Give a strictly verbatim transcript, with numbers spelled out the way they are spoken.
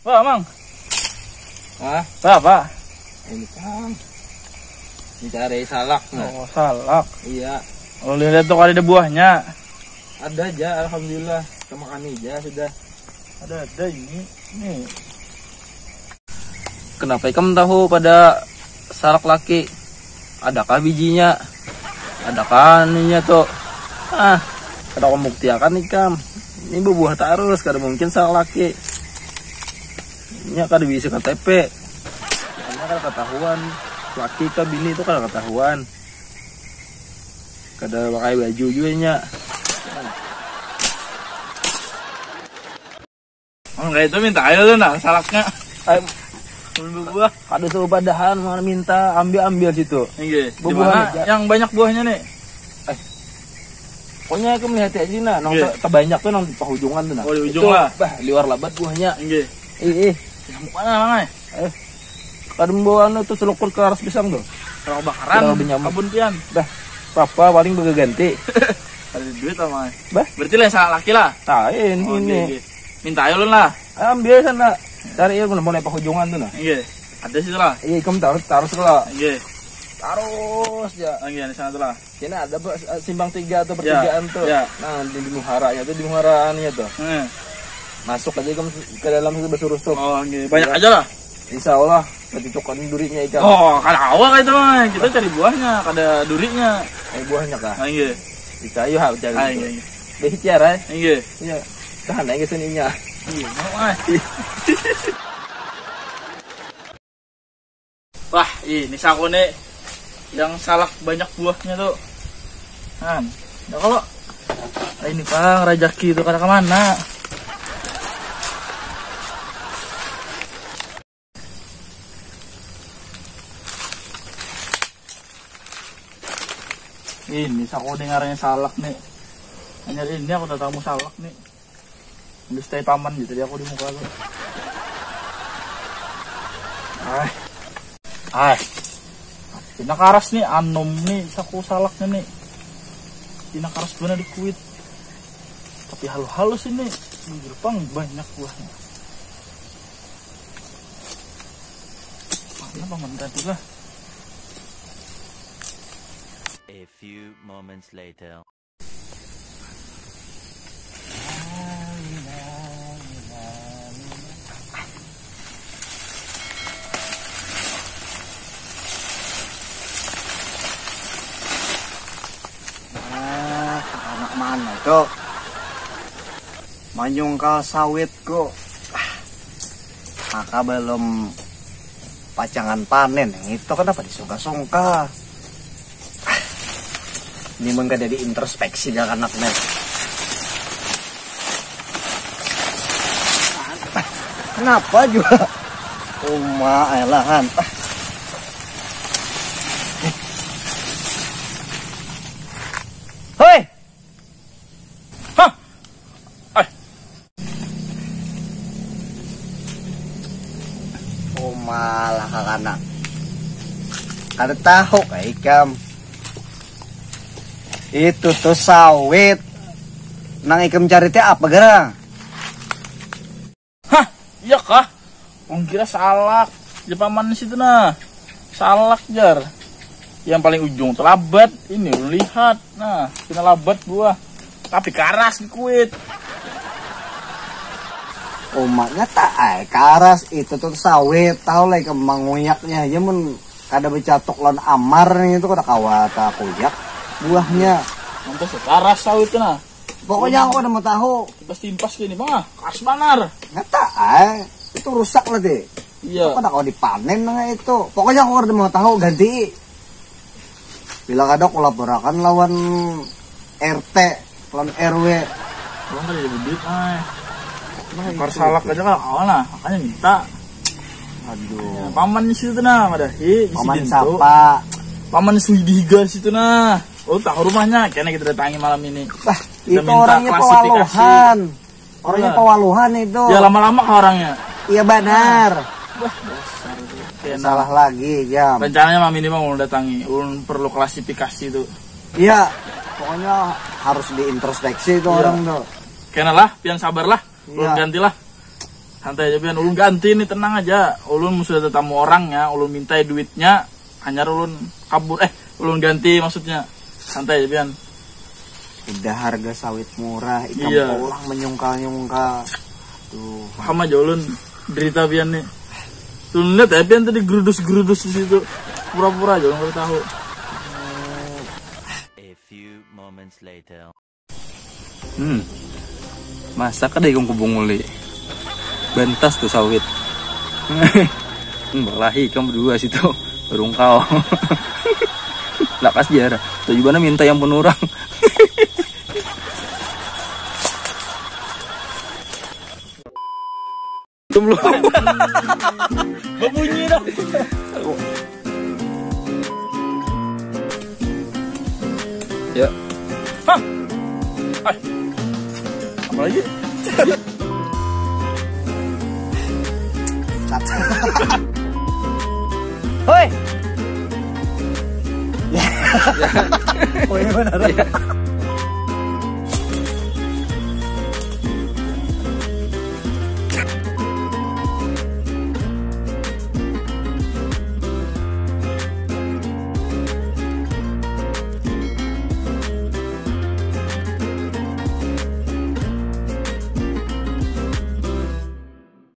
Wah, Mang. Hah? Apa? Ini, Kang. Mencari salak, nah. Oh, salak. Iya. Oh, lihat tuh, ada buahnya. Ada aja, alhamdulillah. Kita makan aja sudah. Ada, ada ini. Nih. Kenapa ikam tahu pada salak laki? Adakah bijinya? Adakah anunya tuh? Ah, kada aku buktiakan ikam. Ini berbuah terus, kada mungkin salak laki. Ini kada bisa K T P. Karena kada ketahuan. Laki ke bini itu kada ketahuan. Kada pakai baju juga nya. Oh, enggak itu minta ayo tuh nah salaknya. Ayo. Belum buah. Kada suruh padahan, mana minta, ambil, ambil situ. Iya. Bubuhan aja. Yang banyak buahnya nih. Eh. Pokoknya aku melihat aja nah, nang Iya. Te-, terbanyak tuh nang di pahujukan tuh nah. Oh, di ujung itu, lah. Bah, liwar labat buahnya. Iya. Ih, ih. Yang mana, Mang, eh? Eh. Kada membawa anu tuh selukut ke aras pisang tuh. Kalau bakaran, kalau benyamuk. Kabun pian. Dah, apa paling bagaganti. Ada duit sama. Bah. Berarti lah salah laki lah. Lain oh, ini. Iya, iya. Minta ayo lah. Ambil sana. Cari ya mulai pahujukan tuh nah. Iya. Ada situ lah. Iya, ikam taruh taruh lah. Iya. Terus ya. Lagi di sana tuh lah. Kena ada simpang tiga atau pertigaan ya, tuh. Ya. Nah, di, di muharanya tuh, di muharaannya tuh. Hmm. Masuk aja ikam ke dalam situ bersurusup. Oh, iya. Banyak ya. Aja lah. Insya Allah, ketutukan durinya ikam. Oh, kada awal itu mah. Kita cari buahnya, kada durinya. Eh, buahnya kah? Ah, iya. Kita ayo ha, cari. Ah, iya, iya. Deh, tiara. Iya. Iya. Tahan aja seninya. Iya, mau ah. Wah, ini saku nih. Yang salak banyak buahnya tuh. Nah, ya kalau ini pang rajaki itu kada kemana. Ini saku dengarnya salak nih. Hanya ini aku tatamu salak nih. Nulis tai paman gitu tadi aku di muka tuh. Ah. Ah. Pina karas nih, anom nih, saku salaknya nih. Pina karas bener di kuit. Tapi halus-halus ini, bujur pang banyak buahnya. Mana paman tadi lah? A few moments later. Nah, anak mana tuh? Manyungkal sawitku. Ah, maka belum pacangan panen. Itu kenapa disungka-sungka? Ini mun kada diintrospeksi dah anak nih. Kenapa juga? Uma, ayalah han. Hei! Hah? Eh. Oh, malah kakana. Kada tahu kah ikam? Itu tuh sawit. Nang ikam cari teh apa garang? Hah? Iya kah? Ung kira salak. Jar paman situ nah. Salak jar. Yang paling ujung tuh labat. Ini ulun lihat. Nah, kena labat buah. Tapi karas di kuit. Umaknya tak ai karas itu tuh sawit, tahu lah ikam manguyaknya aja mun kada becatuk lawan amar nih itu kada kawa takuyak buahnya. Mantas karas sawit nah. Pokoknya aku kada mau tahu. Pas timpas gini mah karas banar. Nyata ai itu rusak lah deh. Iya. Kada kawa dipanen nang itu. Pokoknya aku kada mau tahu, ganti. Bila kada aku laporakan lawan R T, lawan R W. Orang kada jadi duit, ay. Nah, tukar itu. Salak aja kan awal nah, makanya minta. Aduh. Ya, paman di situ nah, madahi di paman situ. Sapa? Paman Suidiga situ nah. Oh, tahu rumahnya, kena kita datangi malam ini. Wah, itu minta orangnya klasifikasi. Pewaluhan. Orangnya pewaluhan itu. Ya lama-lama kah orangnya? Iya benar. Wah, dasar itu. Salah lagi, jam. Rencananya malam ini bang ulun datangi, ulun perlu klasifikasi itu. Iya, pokoknya harus diintrospeksi itu orang tuh. Kena lah, pian sabar lah, ulun ganti lah. Santai aja, Pian. Ulun ganti nih, tenang aja. Ulun sudah tetamu orangnya, ulun minta duitnya, hanyar ulun kabur. Eh, ulun ganti maksudnya. Santai aja, Pian. Udah harga sawit murah, ikam Iya. Pulang menyungkal-nyungkal. Tuh. Paham aja ulun derita Pian nih. Ulun lihat ya, Pian tadi gerudus-gerudus di situ. Pura-pura aja ulun kada tahu. A few moments later. Hmm. Masak ada ikam kubung uli. Bentas tuh sawit. Hmm, berlahi ikam berdua situ. Rungkau. Lakas jar. Tujuannya minta yang pun orang. Belum. Berbunyi dah. Ya. Hah? Ay. Apa lagi? Hoi. Oh, ini benar.